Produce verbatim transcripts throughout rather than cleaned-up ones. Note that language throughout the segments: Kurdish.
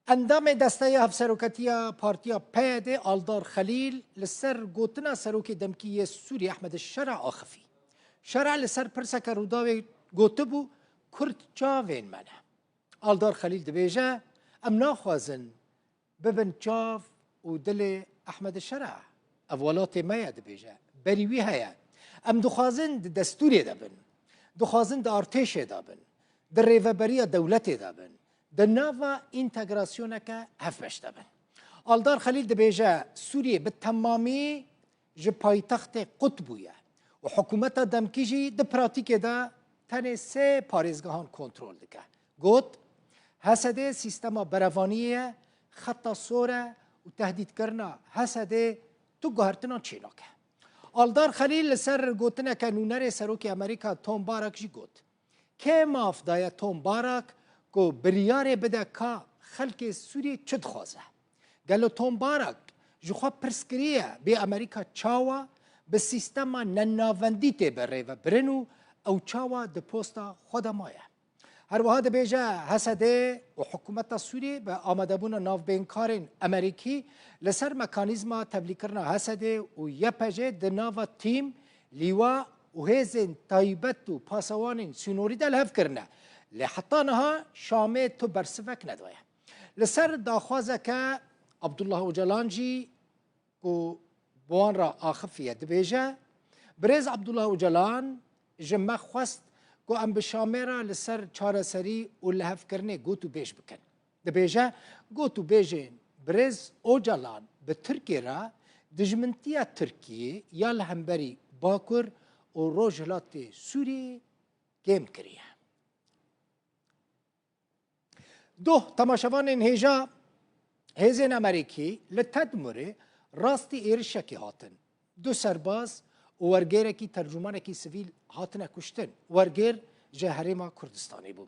Endamê Desteya Hevseroketiya Partiya P Y D Aldar Xelîl li ser gotina serokê demkî yê Sûriyê Ehmed Şera axifî. Şera li ser pirseke Rûdawê gotibû, Kurd çavên me ne. Aldar Xelîl dibêje, Em naxwazin bibin çav û dilê Ehmed Şera. Ev welatê me ye, dibêje. Berî wî heye. Em dixwazin di destûrê de bin. Dixwazin di artêşê de bin. Di rêveberiya dewletê de bin. Di nava întegrasyoneke hevbeş de bin. Aldar Xelîl dibêje, Sûriyê bi temamî ji paytextê qut bûye û hikûmeta demkî jî di pratîkê de tenê sê parêzgehan kontrol dike. Got, H S D sîstema berevaniyê ye, xeta sor e û tehdîdkirina H S D tu guhertinan çênake. Aldar Xelîl li ser gotineke nûnerê Serokê Amerîka Tom Barrack jî got, Kê maf daye Tom Barrack ku biryarê bide ka xelkê Sûriyê çi dixwaze? Gelo Tom Barrack ji xwe pirs kiriye, bê Amerîka çawa bi sîstema nenavendî tê birêvebirin û ew çawa di posta xwe de maye? Her wiha dibêje, H S D û hikûmeta Sûriyê bi amadebûna navbênkarên Amerîkî li ser mekanîzma tevlîkirina H S D û Y P G di nava tîm, lîwa û hêzên taybet û pasewanên sînorî de li hev kirine. Lê heta niha Şamê tu bersivek nedaye. Li ser daxwazeke Abdullah Ocalan jî ku bi wan re axifiye, dibêje, Birêz Abdullah Ocalan ji me xwest ku em bi Şamê re li ser çareserî û lihevkirinê gotûbêj bikin. Dibêje, Gotûbêjên birêz Ocalan bi Tirkiyê re dijmintiya Tirkiyê ya li hemberî Bakur û Rojhilatê Sûriyê kêm kiriye. Doh, temaşevanên hêja, hêzên Amerîkî li Tedmurê rastî êrişekê hatin. Du serbaz û wergêrekî tercûmanekî sivîl hatine kuştin. Wergêr ji Herêma Kurdistanê bû.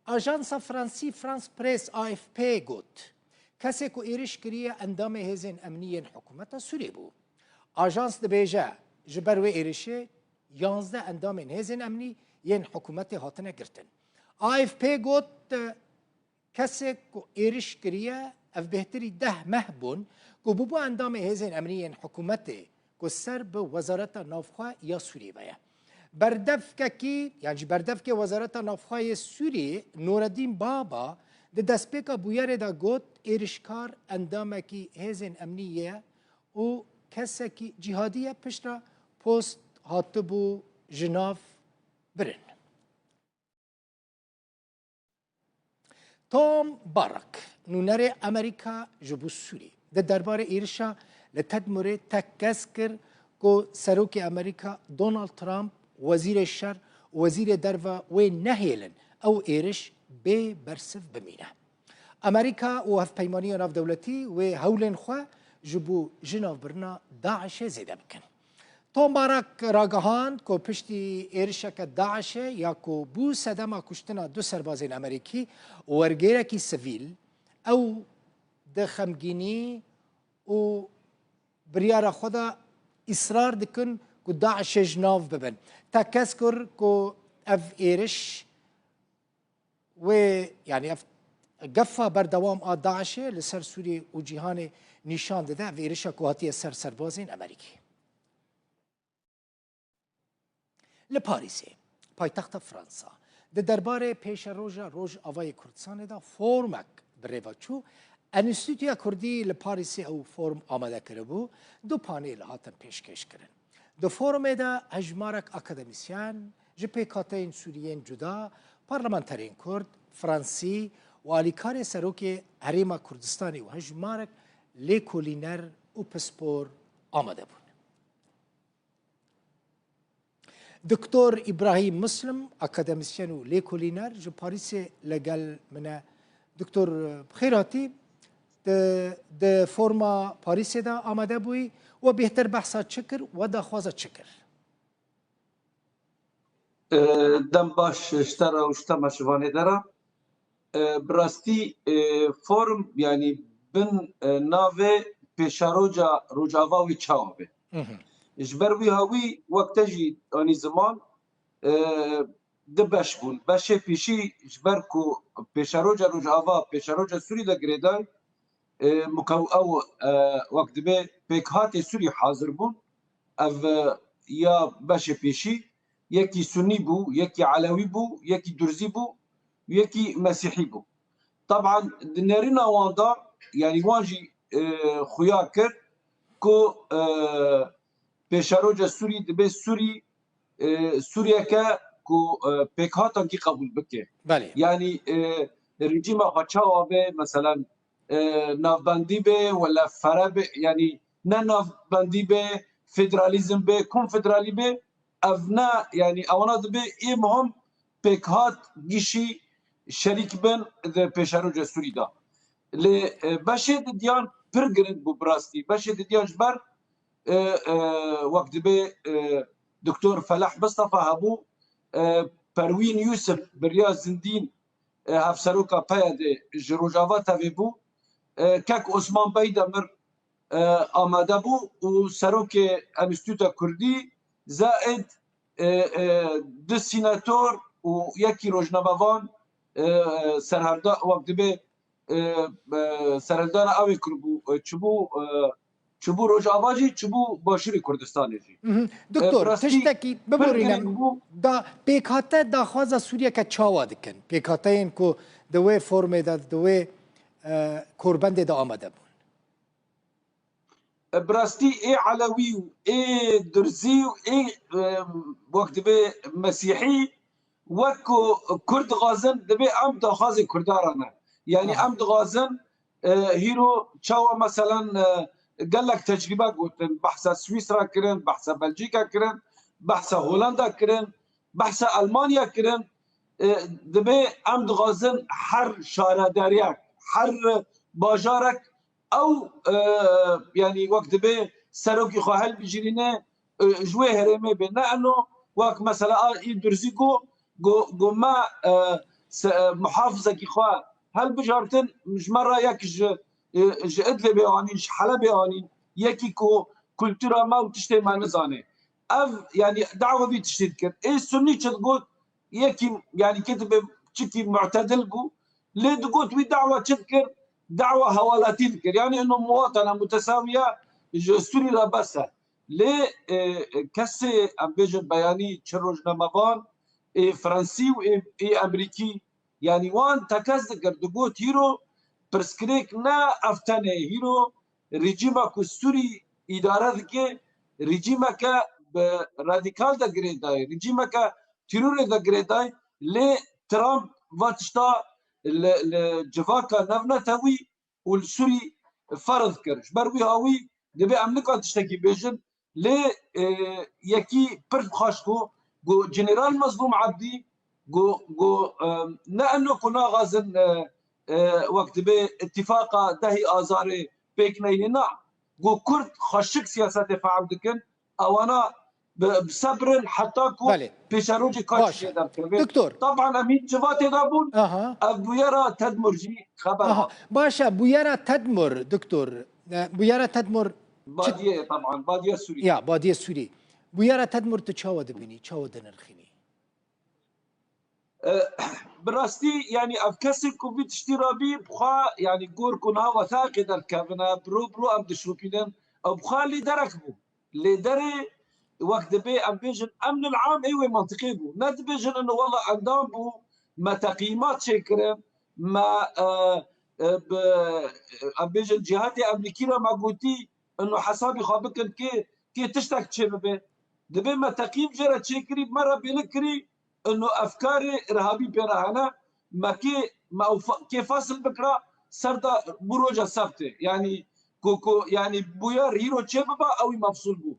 Ajansa Fransî France Presse, A F P, got, Kesê ku êriş kiriye endamê hêzên emnî yên hikûmeta Sûriyê bû. Ajans dibêje, ji ber wê êrişê yanzdeh endamên hêzên emnî yên hikûmetê hatine girtin. A F P got, Kesê ku êriş kiriye, ev bêhtirî deh meh bûn ku bûbû endamê hêzên emnî yên hikûmetê ku ser bi Wezareta Navxwe ya Sûriyê ve ye. Berdevkekî, yan jî berdevkê Wezareta Navxwe yê Sûriyê, Nureddin Baba, di destpêka bûyerê de got, êrişkar endamekî hêzên emnî ye û kesekî cîhadî ye, piştre post hatibû ji nav birin. Tom Barrack, nûnerê Amerîka ji bo Sûriyê, di derbarê êrişa li Tedmurê tekkez kir ku Serokê Amerîka Donald Trump, Wezîrê Şer û Wezîrê Derve wê nehêlin ew êriş bê bersiv bimîne. Amerîka û Hevpeymaniya Navdewletî wê hewlên xwe ji bo jinavbirina DAIŞê zêde bikin. Tom Barrack ragihand ku piştî êrişeke DAIŞê ya ku bû sedema kuştina du serbazên Amerîkî û wergêrekî sivîl, ew di xemgînî û biryara xwe de îsrar dikin ku DAIŞê ji nav bibin. Tekkez kir ku ev êriş wê, yanî ev gefa berdewam a DAIŞê li ser Sûriyê û cîhanê nîşan dide, ev êrişa ku hatiye ser serbazên Amerîkî. Li Parîsê, paytexta Fransa, di derbarê pêşeroja Rojavayê Kurdistanê de forumek bi rêve çû. Enstîtuya Kurdî li Parîsê ew forum amade kiribû, du panêl hatin pêşkêş kirin. Di forumê de hejmarek akademîsyen, ji pêkhateyên Sûriyên cuda, parlamenterên Kurd, Fransî û alîkarê Serokê Herêma Kurdistanê û hejmarek lêkolîner û pispor amade bûn. Doktor Îbrahîm Muslim, akademîsyen û lêkolîner ji Parîsê li gel min e. Doktor, bi xêr hatî. Di, di forma Parîsê de amade bûyî, we bêhtir behsa çi kir, we daxwaza çi kir? E, dem baş ji te re û ji temaşevanê de re. E, bi rastî, e, forum, yanî bin, e, navê pêşeroja Rojava wê çawa be. Hı hı. Ji ber wî hawî wek te jî anî ziman, e, di beş bûn. Beşê pêşî ji ber ku pêşeroca Rojava, pêşeroca Sûrî de girêdayî, e, mukew-, ew, e, wek dibe pêkhatê Sûrî hazir bûn. Ev, e, ya beşê pêşî, yekî Sunnî bû, yekî Elewî bû, yekî Durzî bû, yekî Mesîhî bû. Taban di nêrîna wan de, yanî wan jî, e, xuya kir ku, e, pêşeroca Sûrî dibe Sûrî, e, Sûriyeke ku, e, pêkhatankî qebûl bike. Belê. Yanî, e, rejîma xwe çawa be, meselen, e, navbendî be, wela fere be, yanî ne navbendî be, federalîzm be, konfederalî be, ev ne, yanî ewana dibe ê muhim pêkhat gişî şerîk bin di pêşeroca Sûrî de. Lê, e, beşê didiyan pir giring bû bi rastî. Beşê didiyan ji ber, e, e, wek dibe, e, Doktor Felah Mistefa hebû, e, Perwîn Yusuf biriya Zindîn, e, hevseroka P Y D'ê ji Rojava tevê bû. E, kek Osman Beydemir, e, amade bû û serokê Enstîtuta Kurdî, zaid, e, e, du senator û yekî rojnamevan, e, serherda, wek dibe, e, e, serhildana ew ê kiribû, e, çibû, e, çibû Rojava jî, çibû Başûrê Kurdistanê jî. Mhm. E, Doktor, bi rastî tiştekî pir biborîne, giring bû. Da pêkhate daxwaza Sûriyeke çawa dikin? Pêkhateyên ku di wê formê de, di wê, e, korbendê de amade bûn. E, bi rastî ê Elewî û ê Durzî û ê, e, wek dibe Mesîhî, wek ku Kurd dixwazin, dibe em daxwazê Kurda re ne. Yanî Aha. em dixwazin, e, hîro çawa meselen, e, gelek tecrîbe gotin, behsa Swîsra kirin, behsa Belcîka kirin, behsa Holanda kirin, behsa Elmanya kirin, e, dibe em dixwazin her şaredariyek, her bajarek ew, e, yanî wek dibe serokê xwe helbijêrîne, e, ji wê herêmê bê. Ne eno wek mesela a, î Durzî got, got, got me, e, se-, e, muhafizekî xwe helbijartin, ji me re yek ji, e, ji Idlibê anîn, ji Helebê anîn, yekî ku kultura me û tiştê me nizane. Ev, yanî dawa vî tiştî dikir. Ê Sunnî çi digot? Yekî, yanî ketibe çikî mu'tedil bû. Lê digot wî dawa çi dikir? Dawa hewalatî dikir. Yanî ino muwatana mutesawiya ji Sûrî re bes e. Lê, e, kesê, em bêjin beyanî çi rojnamevan, ê Fransî û ê, ê Emerîkî, yanî wan tekez dikir, digot hîro pirsgirêk ne ev tenê, hîro rejîma ku Sûrî îdare dike, rejîmeke bi radîkal de girêdayî, rejîmeke terorê de girêdayî, lê Trump va tişta li, li civaka navnetewî û li Sûrî ferz kir. Ji ber wî hawî divê em nikan tiştekî bêjin, lê, e, yekî pir xweş ku, ku General Mezlûm Ebdî, ku, ku, e, ne eno ku naxwazin, e, e, wek dibe îtîfaqa dehê Azarê pêk neyne, na, ku Kurd xweşik siyasetê fehm dikin, ewana bi, bi sebr in heta ku Belê. pêşerojê ka Baş e. çişê derkeve. Doktor. Taban em hîn civatê de bûn, Aha. ev bûyera Tedmur jî xeber Aha. hat. Baş e, bûyera Tedmur, doktor. E, bûyera Tedmur çi Badiyê, taban, Badiye Sûrî. Ya, Badiye Sûrî. Bûyera Tedmur tu çawa dibînî, çawa dinirxînî? E, bi rastî, yanî ev kesê ku vî tiştî rabî, bi xwe, yanî gor ku niha wesaqê derkevine, biro biro em dişopînin, ew bi xwe lîderek bû. Lêderê wek dibê em bêjin emnil am ê wê mantiqê bû. Ne dibêjin ino wela endam bû, me teqîmat çêkirin, me, e, e, bi, em bêjin cîhatê Emerîkî re me gotî, ino hesabî xwe bikin kê, kê tiştek çê bibe. Dibê me teqîm jê re çêkirî, me re bêlik kirî, ino efkarê irhabî pê re hene, me kê, me ew fa-, kê fasil bikira, ser de bû roja sebtê. Yanî ku, ku, yanî bûyer hîro çê biba, ew î mefsûl bû.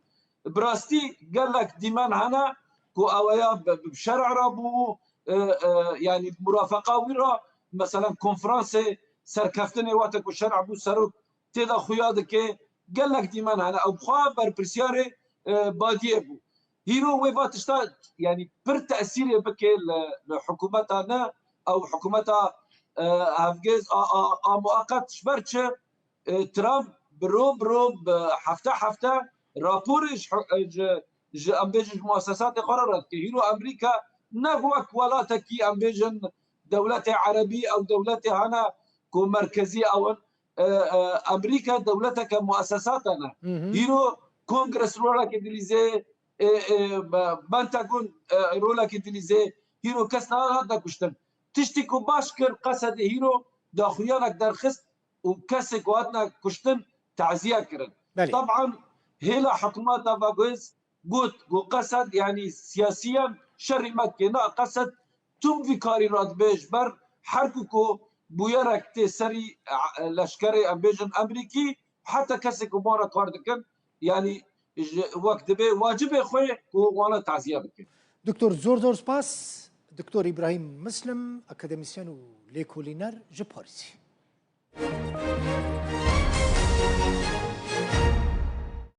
Bi rastî gelek dîmen hene ku ew ya bi, bi şer'a re bû, e, e, yanî murafeqa wî re, meselen konferansê serkeftinê wate ku şer'a bû serok tê de xuya dike, gelek dîmen hene. Ew bi xwe berpirsyarê, e, Badiyê bû. Hîro wê va tişta, yanî pir tesîrê bike li, li hikûmeta ne, ew hikûmeta, e, hevgêz a, a, a muqeqet ji ber çi? E, Trump biro biro bi hefte hefte raporê ji, ji, ji em bêjin ji muesesatê xwe re redike. Hîro Amerîka ne wek welatekî, em bêjin, dewletê erebî, ew dewletê hene ku merkezî ew in. E, e, Amerîka dewleteke muesesate ne. Hîro Kongres rolekê dilîzê, e, e, be-, Pentagon, e, rolekê dilîzê, hîro kes nehatine kuştin. Tiştî ku baş kir, Qesedê hîro daxuyanek derxist û kesê ku hatine kuştin taziye kirin. Belê. Taban hêla hikûmeta Vagöz got ku Qesed, yanî siyasiyan şerî me dike. Na, Qesed tim vî karî radibe ji ber her ku ku bûyerek tê serî, e, leşkerê, em bêjin, Amerîkî, heta kesê ku wan re kar dikin, yanî ji, wek dibe wacibê xwe ku wan re taziye bikin. Doktor, zor zor spas. Doktor Îbrahîm Muslim, akademîsyen û lêkolîner ji Parîsê.